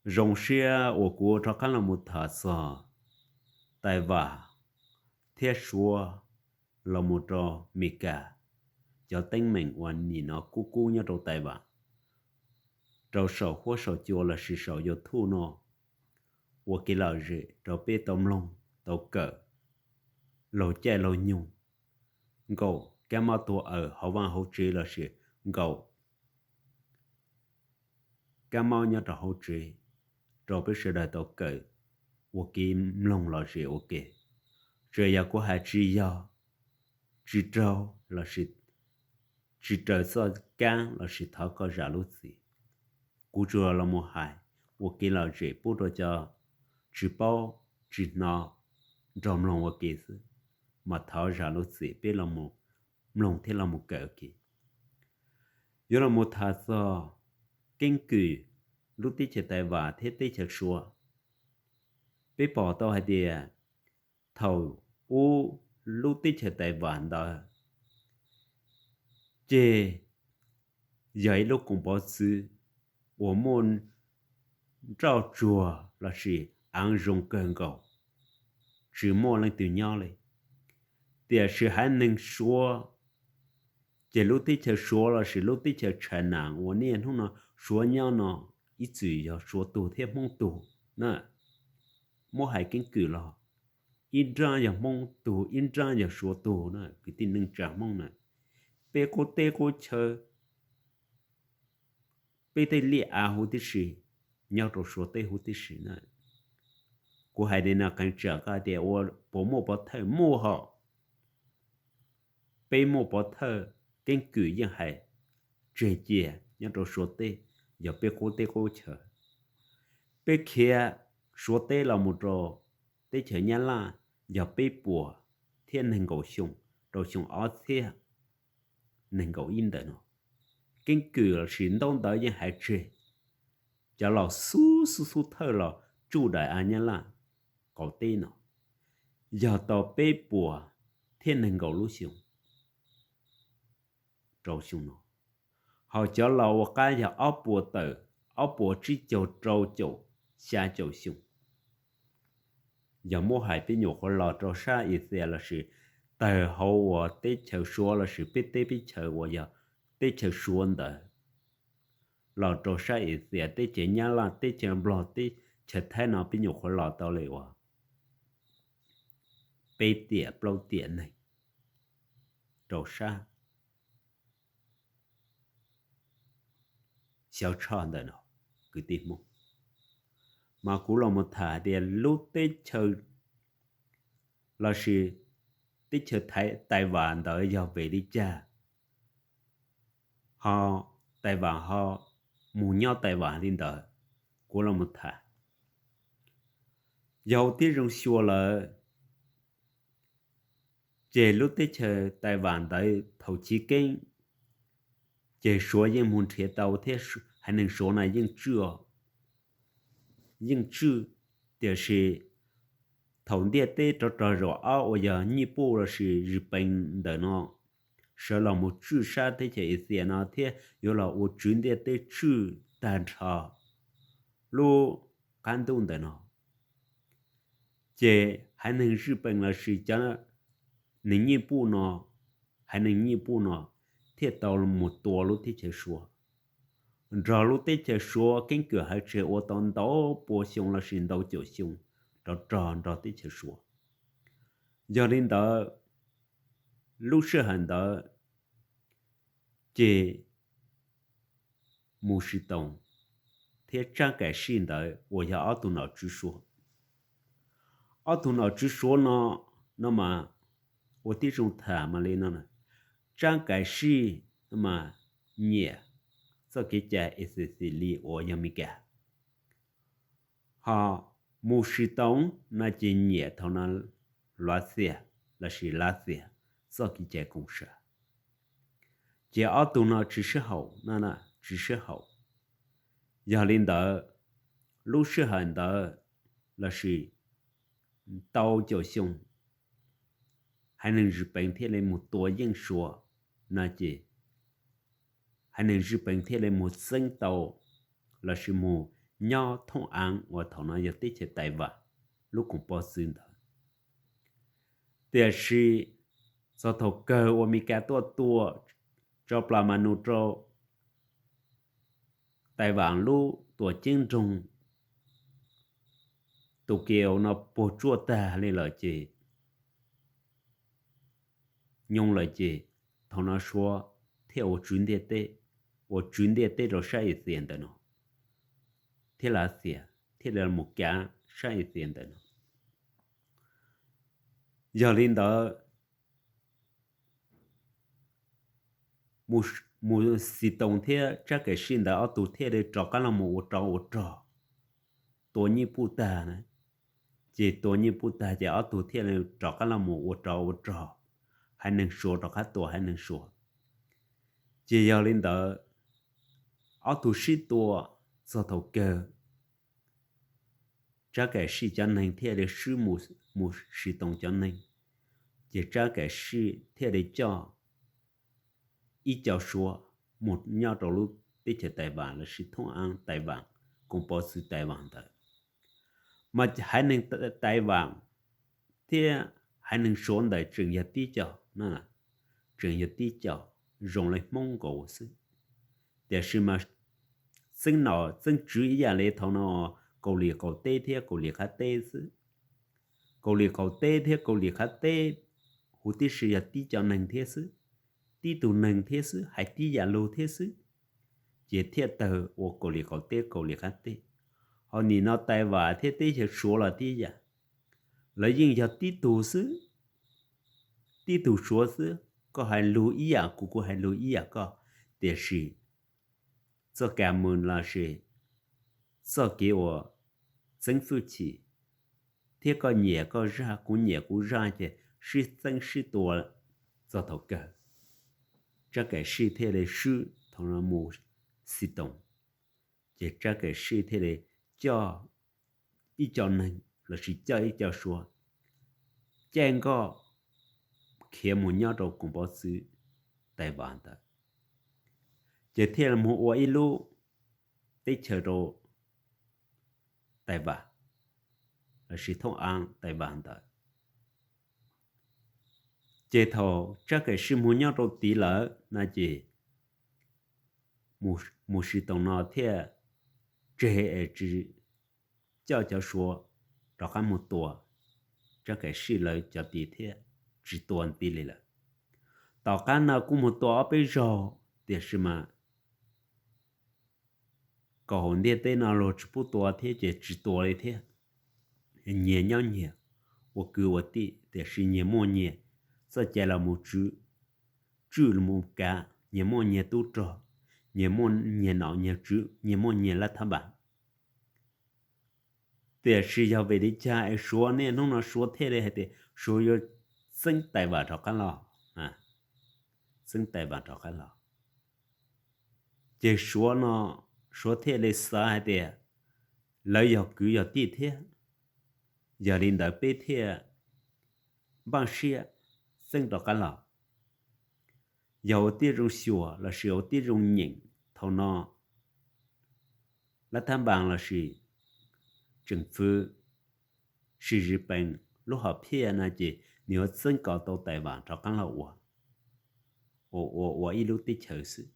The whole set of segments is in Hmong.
Zoo siab uas kuv rov qab los mus tham txog Tais Vam thiab Suav los mus rau Mes Kas cov teeb meem uas nim no kub kub nyob rau Tais Vam rau saum huab saum cua lossis saum YouTube no ua kev lom zem rau peb tau mloog tau kawm laug caij laug nyoog nkaum kab mob tuag aws hauv vaj hauv tsev lossis nkaum kab mob nyob rau hauv tsev rau peb sawv daws tau kawm ua kev mloog lom zem ua ke. Tsuas yog kuv hais tsis yog, tsis raug lossis tsis raws txoj kab lossis thov koj zam lub txim. Kuv tsuas los mus hais ua kev lom zem pub rau cov tsis paub tsis hnov nrog mloog ua ke xwb, mas thov zam lub txim peb los mloog thiab los mus kawm ua ke. Yuav los mus tham txog keeb kwm lub teb chaws Tais Vam thiab teb chaws Suav. Peb pom tau hais tias thaum ub lub teb chaws Tais Vam ntawd ces yog ib lub koom pov txwv uas muaj nroj tsuag lossis aav zoo kawg nkaus, tsis muaj leej twg nyob li. Tiam sis haiv neeg Suav, ces lub teb chaws Suav lossis lub teb chaws China uas niaj hnub no Suav nyob no ib txwm yog Suav tug thiab Hmoob tug na. Muab hais keeb kwm los ib nrab yog Hmoob tug ib nrab yog Suav tug na kwv tij neej tsa Hmoob na. Peb qub teb qub chaw, peb tej liaj av huv tib si nyob rau Suav teb huv tib si na. Kuv hais li no qee tsam koj tias ua puas muaj pov thawj, muaj hos. Peb muaj pov thawj, keeb kwm yeej hais tseg cia nyob rau Suav teb, yog peb qub teb qub chaw. Peb khiav Suav teb los mus rau teb chaws Nyab Laj yog peb puas thiab nees nkaum xyoo, rau xyoo ob txhiab nees nkaum ib ntawm no. Keeb kwm lossis ntaub ntawv yeej hais tseg, cov laus xub xub xub thawj los tsuj daim av Nyab Laj qaum teb no yog tau peb puas thiab nees nkaum lub xyoo rau xyoo no. Hos cov laus ua qab yog ob puas tawm, ob puas tsib caug rau caum xya caum xyoo. Yog muab hais peb nyuam qhuav los rau sab Axias lossis tawg hauv uas teb chaws Suav lossis peb teb peb chaws uas yog teb chaws Suav ntawd los rau sab Axias, teb chaws Nyab Laj, teb chaws Nplog, teb chaws Thaib no peb nyuam qhuav los tau li uas peb tiam plaub tiam neeg rau sab Xyov Tshoj ntawm no kwv tij Hmoob. Mas kuv los mus tham hais tias lub teb chaws lossis teb chaws Taiv Vam ntawd yog vim li cas ho Taiv Vam ho mus nyob Taiv Vam li ntawd. Kuv los mus tham, yog tib zoo xyuas lawm ces lub teb chaws Taiv Vam ntawd thaum chiv keeb ces Suav yeej mus nrhiav tau thiab, haiv neeg Suav na yeej tswj, yeej tswj. Tiam sis thaum ntiaj teb rov rog zaum ob uas yog Nyij Pooj lossis Zwj Pees ntawm no sawv los mus tswj sab teb chaws Axias no thiab yuav los ua tswv ntiaj teb tswj tag nrho lub qab ntuj ntawm no, ces haiv neeg Zwj Pees lossis cov neeg Nyij Pooj no, haiv neeg Nyij Pooj no thiaj tau mus tua lub teb chaws Suav, nrog lub teb chaws Suav keeb kwm hawv tseg ua tau ntau pua xyoo lossis ntau caum xyoo rov rog nrog teb chaws Suav. Yog li ntawd, lub sij hawm ntawd ces Mus Sis Toos thiab Tsab Kaim Sij ntawd uas yog ob tug nom tswv Suav. Ob tug nom tswv Suav no, no mas ua tib zoo tham mas li no, Tsab Kaim Sij no mas nyiam txoj kev cai Exit List uas yog Mes Kas, ho Mus Sis Toos no ces nyiam thaum no Lav Xias lossis Lav Xias txoj kev cai Koom Sam. Ces ob tug no tsis sib haum no, tsis sib haum. Yog li ntawd, lub sij hawm ntawd lossis ntau caum xyoo, haiv neeg Zwj Pees thiaj li mus tua yeej Suav no ces haiv neeg Zwj Pees thiaj li mus txeeb tau lossis mus nyob thooj av uas thaum no yog teb chaws Taivam lub koom pov txwv ntawd. Tiam sis txog thaum kawg uas Meskas tuaj tua tso plas ma nus rau Taivam lub tuam ceeb nroog Tokyo no puag tsuaj tag li lawm ces, nyob lawm ces, thaum no Suav thiaj ua tswv ntiaj teb, ua tswv ntiaj teb rau sab Axias ntawm no, thiab Lav Xias thiaj li mus kav sab Axias ntawm no. Yog li ntawd, mus Xis Toos thiab Tsab Kaim Sij ntawd ob tug thiaj li rov qab los mus ua rov ua rog, tua nyiaj puj tag na. Ces tua nyiaj puj tag ces ob tug thiaj li rov qab los mus ua rov ua rog, haiv neeg Suav rov qab tua haiv neeg Suav. Ces yog li ntawd, ob tug sib tua txog thaum kawg, Tsab Kaim Sij cov neeg thiaj li swb mus Xis Toos cov neeg, ces Tsab Kaim Sij thiaj li coj ib co Suav mus nyob rau lub teb chaws Taivam lossis thooj av Taivam, koom pov txwv Taivam ntawd. Mas haiv neeg Taivam thiab haiv neeg Suav ntawd tseem yog tib co, tseem yog tib co zoo li Hmoob nkaus xwb. Tiam sis mas txeeb nom txeeb tswv ib yam li thaum no Kaus Lim qaum teb thiab Kaus Lim qab teb xwb. Kaus Lim qaum teb thiab Kaus Lim qab teb huv tib si yog tib co neeg thiab xwb, tib tug neeg thiab xwb, hais tib yam lug thiab xwb, ces thiaj tawg ua Kaus Lim qaum teb Kaus Lim qab teb. Ho nim no Taivam thiab teb chaws Suav los tib yam, lawv yeej yog tib tug xwb, tib tug Suav xwb, koj hais lug ib yam kuv kuv hais lug ib yam koj, tiam sis txoj ka mus lossis txoj kev uas txeeb hwj chim thiab koj nyiam koj zaj kuv nyiam kuv zaj ces sib txeeb sib tua txog thaum kawg, Tsab Kaim Sij thiaj li swb thaum no mus Xis Toos, ces Tsab Kaim Sij thiaj li coj ib co neeg lossis coj ib co Suav caij nkoj khiav mus nyob rau koom pov txwv Taivam ntawd, ces thiaj mus ua ib lub teb chaws rau Taivam lossis thooj av Taivam ntawd. Ces thaum Tsab Kaim Sij mus nyob rau tid lawm no ces mus Xis Toos no thiaj tseg es tsis coj cov Suav rov qab mus tua Tsab Kaim Sij lawv cov tid thiab, tsis tua nti li lawm. Tom qab no kuj mus tua ob peb zaug, tiam sis mas kaum hauv ntiaj teb no luag tsis pub tua thiab ces tsis tua li thiab. Nyias nyob nyias, ua kwv ua tij, tiam sis nyias muaj nyias txoj cai los mus tswv, tswj los mus kav, nyias muaj nyias tub rog, nyias muaj nyias nom nyias tswv, nyias muaj nyias laj thab npas. Tiam sis yog vim li cas es Suav niaj hnub no Suav thiaj li hais tias Suav yuav txeeb Taivam rov qab los, txeeb Taivam rov qab los, ces Suav no, Suav thiaj li xav hais tias lawv yog kwv yog tij thiab, yog li ntawd peb thiaj npaj siab txeeb rov qab los. Yog ua tib zoo xyuas lossis ua tib zoo nyeem thaum no, laj thab npas lossis tseem fwv Xi Zis Pees lub hom phiaj no ces nws yuav txeeb kom tau Taivam rov qab los ua, ua ua ua ib lub teb chaws xwb,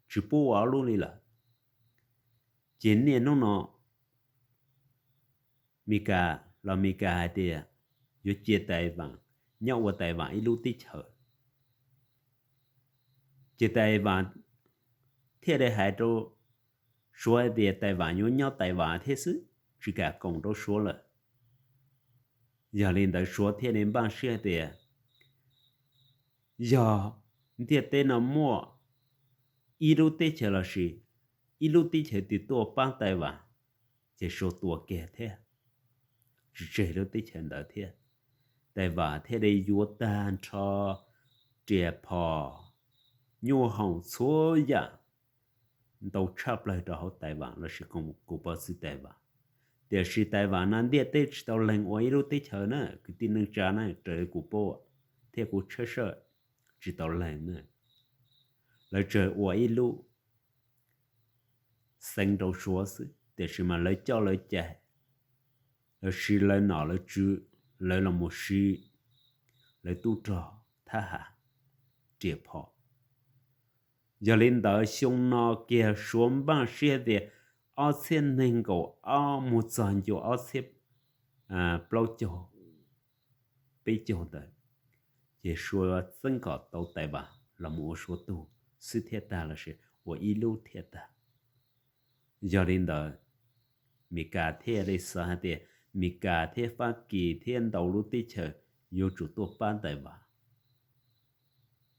tsis pub ua ob lub li lawm. Ces niaj hnub no Meskas los Meskas hais tias yuav cia Taivam nyob ua Taivam ib lub teb chaws, ces Taivam thiaj li hais rau Suav hais tias Taivam yuav nyob Taivam thiab xwb, tsis kam koom rau Suav lawm. Yog li ntawd Suav thiaj li npaj siab hais tias yog ntiaj teb no muaj ib lub teb chaws lossis ib lub teb chaws twg tuaj pab Taivam, ces Suav tua kiag thiab, tsis tseg lub teb chaws ntawd thiab. Taivam thiaj li yuav tag nrho riam phom, nyuj hoom txhua yam ntau tshaj plaws rau hauv Taivam lossis koom pov txwv Taivam. Tiam sis Taivam no ntiaj teb tsis tau leeg ua ib lub teb chaws na, kwv tij neej tsa na, raws li kuv paub thiab kuv tshawb sawj, tsis tau leeg na. Lawv tsawg ua ib lub, xeev rau Suav xwb, tiam sis mas lawv coj lawv cai, lawv siv lawv nom lawv tswv, lawv los mus siv lawv tub rog thab ham riam phom. Yog li ntawd xyoo no kiag Suav npaj siab tias ob txhiab nees nkaum ob mus txog ntua ob txhiab plaub caug peb caug ntawd, ces Suav txeeb kom tau Taiwan los mus ua Suav tug xwb thiaj tag lossis ua ib lub thiaj tag. Yog li ntawd, Mis Kas thiaj li xav hais tias Mis Kas thiab Fab Kis thiab ntau lub teb chaws yuav tsum tuaj pab Taiwan,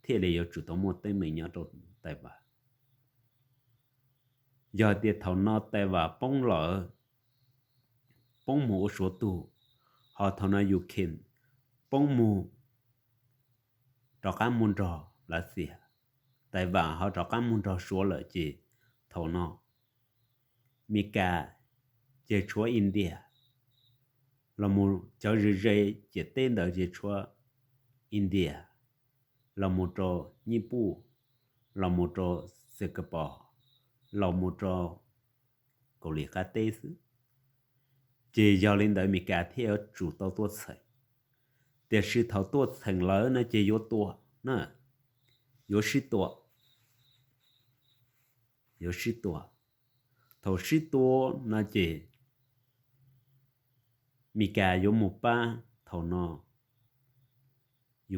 thiaj li yuav tsum tau muaj teeb meem nyob rau Taiwan. Yog tias thaum no Taiwan poob lawm, poob mus ua Suav tug, ho thaum no Ukraine poob mus rov qab mus nrog Lav Xias, Taiwan ho rov qab mus nrog Suav lawm ces thaum no Mis Kas ces tshuav India, los mus cov ze ze ciam teb ntawd ces tshuav India, los mus rau Nyij Pooj, los mus rau Singapore, los mus rau Kaus Lim qab teb xwb. Ces yog li ntawd Mis Kas thiaj yuav tsum tau tuaj txheem. Tiam sis thaum tuaj txheem lawm no ces yuav tua, yuav sib tua, yuav sib tua. Thaum sib tua no ces Mis Kas yuav mus pab thaum no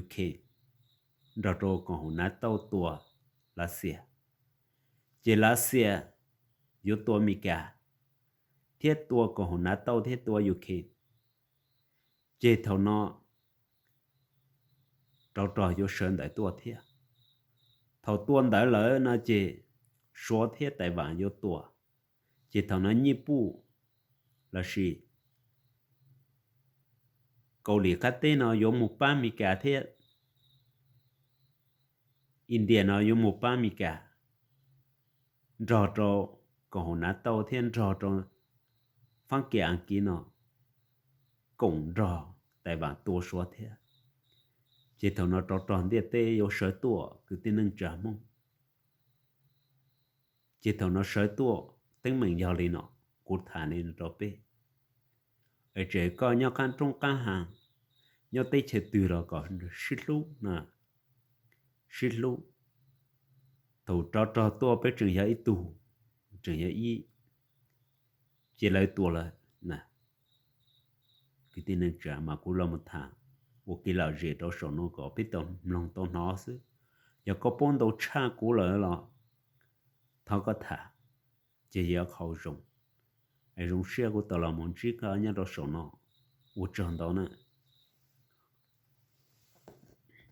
Ukraine nrog rau koom haum NATO tua Lav Xias, ces Lav Xias yuav tua Mis Kas thiab tua koom haum NATO thiab tua Ukraine, ces thaum no rov rog yuav sawv ntawd tuaj thiab. Thaum tua ntawd lawm no ces Suav thiab Taiwan yuav tua, ces thaum no Nyij Pooj lossis Kaus Lim qab teb no yuav mus pab Mis Kas thiab India no yuav mus pab Mis Kas nrog rau koom haum NATO thiab nrog rau Fab Kis As Kiv no koom nrog Taiwan tua Suav thiab. Ces thaum no rov rog ntiaj teb yuav sawv tuaj kwv tij neej tsa Hmoob. Ces thaum no sawv tuaj teeb meem yog li no, kuv tham li no rau peb, es tseem koj nyob qab roob qab hav, nyob teb chaws twg los kom sib hlub na, sib hlub. Thaum rov rog tuaj peb tseem yog ib tug, tseem yog ib, ces lawv tua lawm na. Kwv tij neej tsa, mas kuv los mus tham ua kev lom zem rau saum no kom peb tau mloog tau hnov xwb. Yog koj paub ntau tshaj kuv lawm los thov koj tham, ces yog qhov zoo. Es zoo siab kuv tau los mus ntsib koj nyob rau saum no, ua tsaug ntau na.